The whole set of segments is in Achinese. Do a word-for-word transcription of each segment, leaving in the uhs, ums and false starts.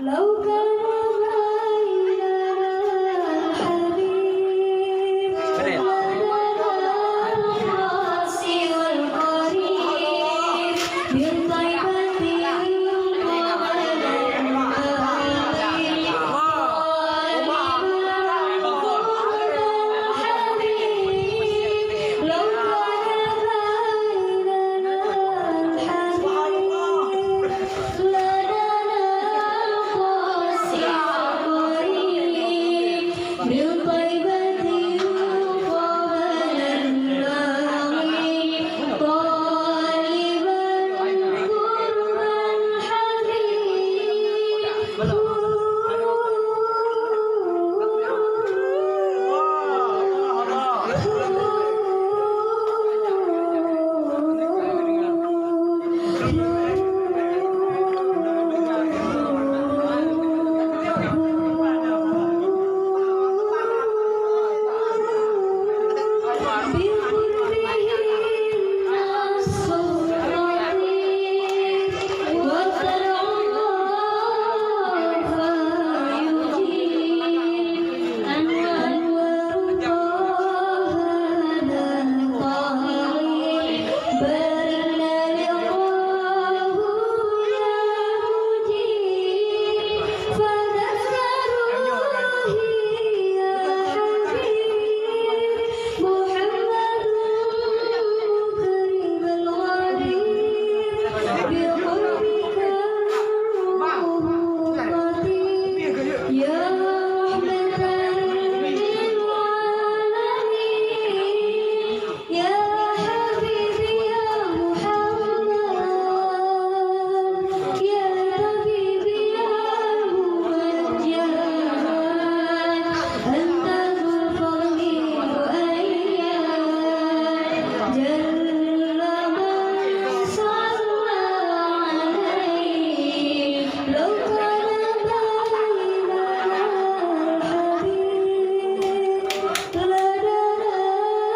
لو كان بيننا الحبيب لبدا القاسي والقريب بالطيبة يقابل الباغي طالبا قرب الحبيب. لو كان بيننا الحبيب لدنا القاسي القريب بالطيبة يقابل الباغي طالبا قرب الحبيب. يا رحمة للعالمين، يا حبيبي يا محمد، يا طبيبي يا ممجد، أنت ذو الفضل والأياد، جل من صلى عليه. لو كان بيننا الحبيب لدنا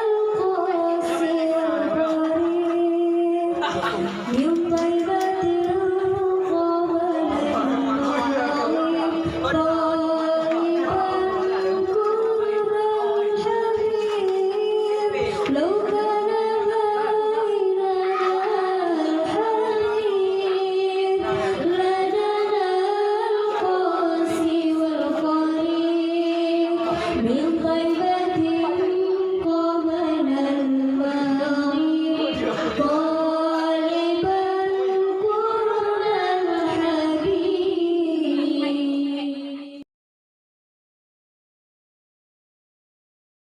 القاسي القريب من طيبة قبل المغرب طالبا قرب الحبيب. لو كان بيننا الحبيب لدنا القاسي والقريب من